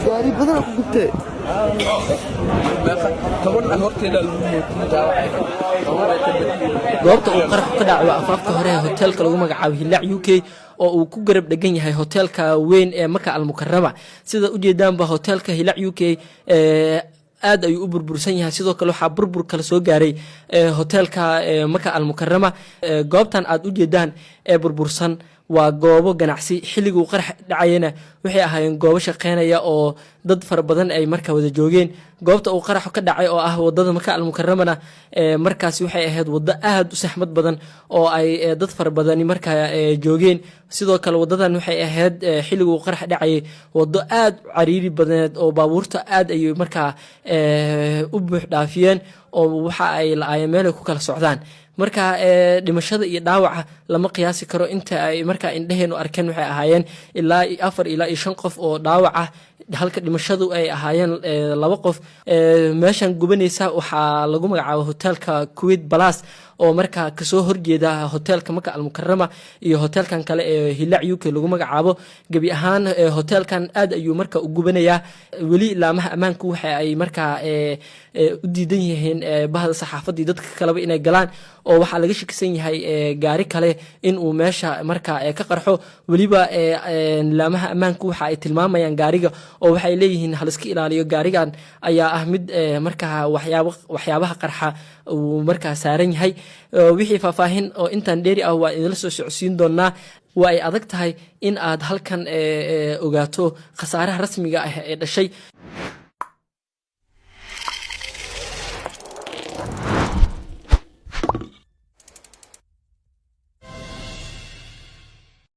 Gaari badan ku gubtay. Goobta uu qaraxu ka dhaco waa afaafka hore ee hoteelka lagu magacaabo Hillaac UK, oo uu ku garab dhegan yahay hoteelka weyn ee Maka Almukarama. Sida ujeedaanba, hoteelka Hillaac UK aad ayuu u burbursan yahay. Sidoo kale waxaa burbur kale soo gaaray hoteelka Maka Almukarama. Goobtan aad ujeedaan ee burbursan waa goobo ganacsi. Xilliguu qarax dhacayana waxay ahaayeen goobo shaqeynaya oo dad fara badan ay markaa wada joogeen. Goobta uu qaraxu ka dhacay oo ah wadada Maka Almukaramana, markaasi waxay ahayd waddo aada u saxmad badan oo ay dad fara badani markaa joogeen. Sidoo kale wadadan waxay ahayd xilliguu qarax dhacayay waddo aada u cariiri badneed oo baabuurta aad ayay markaa u buux dhaafiyeen, oo waxa ay la-aayeen meel ay ku kala socdaan. Marka dhimashada iyo dhaawaca lama qiyaasi karo. Inta ay markaa indheheenu arkeen waxay ahaayeen ilaa 4 ilaa iyo 5 qof oo dhaawac ah, halka dhimashadu ay ahaayeen 2 qof. Meeshan gubanaysa waxaa lagu magacaaba hoteelka Kuwait Balas, oo markaa kasoo horjeeda hoteelka Maka Almukarama iyo hoteelkan kale ee Hillaac UK lagu magacaabo. Gebi ahaan hoteelkan aad ayuu marka u gubanayaa. Weli laamaha ammaanku waxa ay markaa u diidan yihiin bahda saxaafadii dadka kaleba inay galaan, oo waxaa laga shakisan yahay gaari kale in uu meesha markaa ka qarxo. Weliba laamaha ammaanku waxa ay tilmaamayaan gaariga, oo waxay leeyihiin haliska ilaaliyo, gaarigan ayaa ah mid markaa waxyaabaha qarxa uu markaa saaran yahay. Wixii faahfaahin oo intaan dheeri ah waa idinla soo socodsiin doonaa. Waa ay adag tahay in aad halkan ogaato khasaaraha rasmiga ah ee dhashay.